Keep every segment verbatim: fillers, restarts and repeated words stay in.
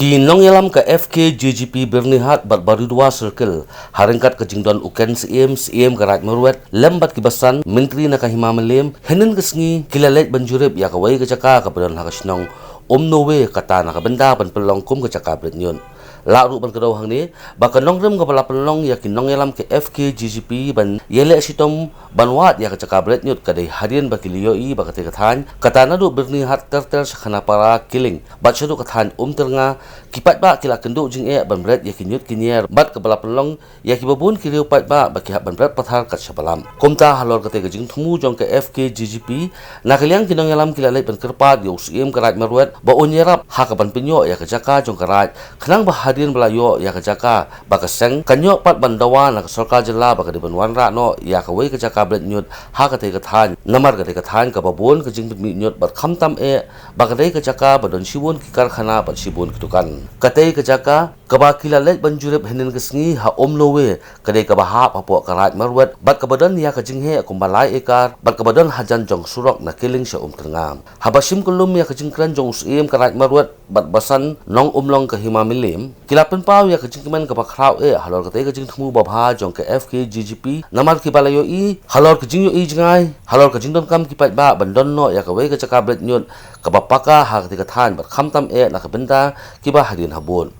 Ki nongïalam ka F K J G P Byrnihat bad Baridua Circle, ha ryngkat ka jingdon u Ken Syiem, Syiem ka Raid Marwet, lem bad ki basan, Myntri na ka Hima Mylliem, hynnin ka sngi, ki la leit ban jurip ïa kawei ka jaka kaba don ha ka shnong Umnowe, kata na ka bynta ban pynlong kum ka jaka bret ñiut. Lah ruh ban kdew hangne, ba ka nongrim kaba la pynlong ïa ki nongïalam ka F K J G P ban ïaleh shitom ban wad ïa ka jaka bret ñiut ka dei hadien ba ki la ïohi ba katei ka thaiñ, kata naduh Byrnihat ter ter sha Khanapara Killing bad shaduh ka thaiñ Umtyrnga, ki paidbah ki la kynduh jingeh ban bret ïa ki ñiut ki ñier bad kaba la pynlong ïa kiba bun ki riew paidbah ba ki hap ban bret pathar kat shaba lam. Kumta halor katei ka jingthmu jong ka F K J G P, na ka liang ki nongïalam ki la leit ban kyrpad ïa u Syiem ka Raid Marwet ba un ïarap ha kaban pynïoh ïa ka jaka jong ka Raid, khnang ba hadien ba la ïoh ïa ka jaka, ba ka seng kan ïoh pat ban dawa na ka sorkar jylla ba ka dei ban wanrah noh ïa kawei ka jaka bret ñiut ha katei ka thaiñ. Namar katei ka thaiñ kaba bun ka jingpynmih ñiut bad khamtam eh, ba ka dei ka jaka ba don shibun ki karkhana bad shibun ki dukan. Katei ka jaka kaba ki la leit ban jurip hynnin ka sngi ha Umnowe, ka dei kaba hap hapoh ka Raid Marwet bad kaba don ïa ka jingheh kumba lai ekar bad kaba don hajan jong surok na Killing sha Umtyrnga. Haba shim kyllum ïa ka jingkren jong u Syiem ka Raid Marwet bad basan nongumlong ka Hima Mylliem, ki la pynpaw ïa ka jingkmen kaba khraw eh halor katei ka jingthmu babha jong ka F K J G P, namar kiba la ïohi halor ka jingïohi jngai halor ka jingdonkam ki paidbah ban don noh ïa kawei ka jaka bret ñiut kaba paka ha katei ka thaiñ bad khamtam eh na ka bynta kiba hadien habud.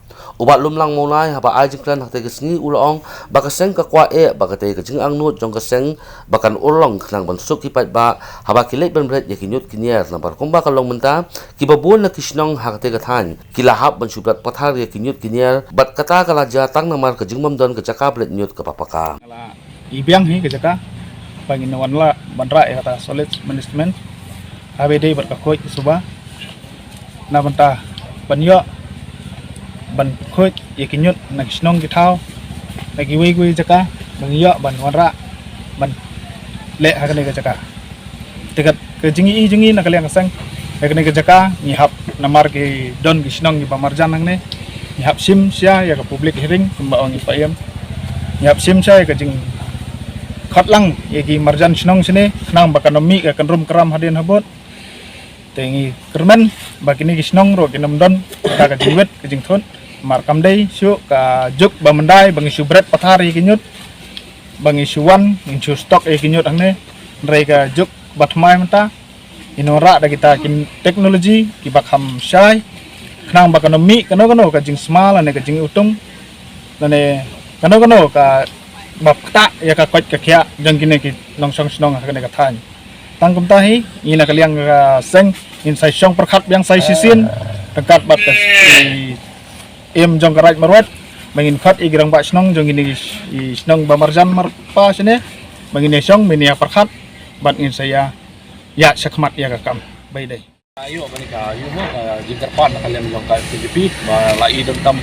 U Bah Lumlang Mawnai, haba ai jingkren ha katei ka sngi, u la ong ba ka seng ka kwah eh ba katei ka jingangnud jong ka seng ba kan urlong khnang ban suk ki paidbah haba ki leit ban bret ïa ki ñiut ki ñier, namar kumba ka long mynta, kiba bun na ki shnong ha katei ka thaiñ ki la hap ban shu bret pathar ïa ki ñiut ki ñier bad kata ka la jia tang namar ka jingbym don ka jaka bret ñiut kaba paka. Nga la i biang hi ka jaka ba ngin wan la ban rah ïa kata solid management, haba dei bad ka khuid ka suba, na bynta ban ïoh ban khuid ïa ki ñiut na ki shnong ki thaw, na kiwei kiwei jaka, ban ïoh ban wanrah ban leh ha kane ka jaka. Te kat ka jingïohi jong ngi na ka liang ka seng, ha kane ka jaka ngi hap, namar ki don ki shnong kiba marjan hangne, ngi hap shim sha ïa ka public hearing kumba ong i Syiem. Ngi hap shim sha ïa ka jingkhot lang ïa ki marjan shnong shane, khnang ba kan ym mih ka kynrum kram hadien habud. Te ngi kyrmen ba kine ki shnong ruh kin ym don ka jingwit ka jingthut. Namar kam dei shuh ka juk ba myndai ba ngi shu bret pathar ïa ki ñiut, ba ngi shu wan, ngi shu stok ïa ki ñiut hangne. Hynrei ka juk ba thymmai mynta, ngi wanrah da kita ki teknoloji kiba kham shai, khnang ba kan ym mih kano kano ka jingsma lane ka jingïutung lane kano kano kaba ktah ïa ka koit ka khiah jong kine ki nongshong shnong ha kane ka thaiñ. Tang kumta hi, ngi na ka liang ka seng ngin sa ïashong pyrkhat biang sa shisien ryngkat bad ka Syiem jong ka Raid Marwet, ba ngin khot ïa ki rangbah shnong jong kine ki shnong ba marjan marpa shane, ba ngin ïashong, ba ngin ïapyrkhat bad ngin sa ïa ïa shakhmat ïa ka kam ba ïadei. Aïu, kane ka, aïu mo, ka jingkyrpad na ka liang jong ka F K J P ba la i donkam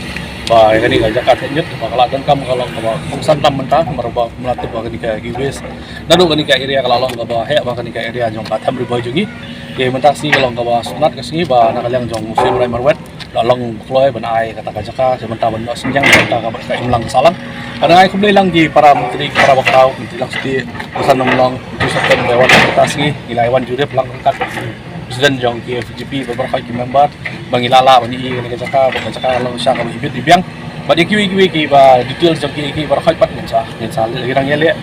ba ïa kane ka jaka thep ñiut ba ka la donkam ka long kaba kongsan tam mynta, namar ba kumba la tip ba kane ka, ki waste naduh kane ka area ka la long kaba heh, ba kane ka area jong ka Them Ri Bhoi jong ngi. Te mynta ka sngi ka long kaba sngewtynnat ka sngi ba na ka liang jong u Syiem Raid Marwet la long kloi ban ai kata ka jaka sha mynta ban noh synñiang mynta ka, ka imlang ka sahlang. Ka dang ai khublei lang ki para myntri, ki para bakhraw, Myntri Langstieh, u San Nonglong, Myntri Sohtun, ba wan mynta ka sngi, ngi la wan jurip lang ryngkat President jong ki F K J P, ba baroh ki member, ba ngi la lah ban ïohi ïa ka jaka, ba ka jaka long sha kaba ibit ibiang. Bad ïa kiwei kiwei kiba details jong ki, ki baroh pat ngin sa, ngin sa, ngi dang ïaleh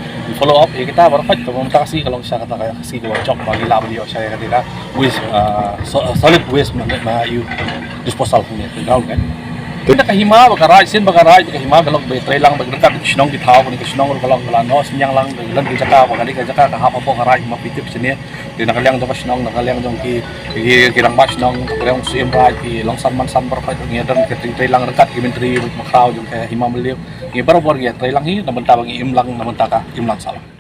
follow up ïa kita baroh, kaba mynta ka sngi ka long sha kata ka sngi kaba jop ba ngi lah ban ïoh sha ïa kata ka waste, ah, so-, solid waste, ma, ma ïoh disposal hangne ka ground kan. Te na ka Hima ba ka Raid, sien ba ka Raid, ka Hima ka long ba trei lang ba ryngkat ki shnong ki thaw, kane ka shnong ruh ka long ka la noh synñiang lang, ka long ka jaka ba kane ka jaka ka hap hapoh ka Raid Hima Pyitip shane. Te na ka liang jong ka shnong, na ka liang jong ki, ki, ki rangbah shnong, ka liang u Syiem Raid, ki longsan mansan baroh ngi don ka trei, trei lang ryngkat ki myntri bakhraw jong ka Hima Mylliem. Ngi barabor ngi trei lang hi na bynta ba ngi im lang, na bynta ka imlang sahlang.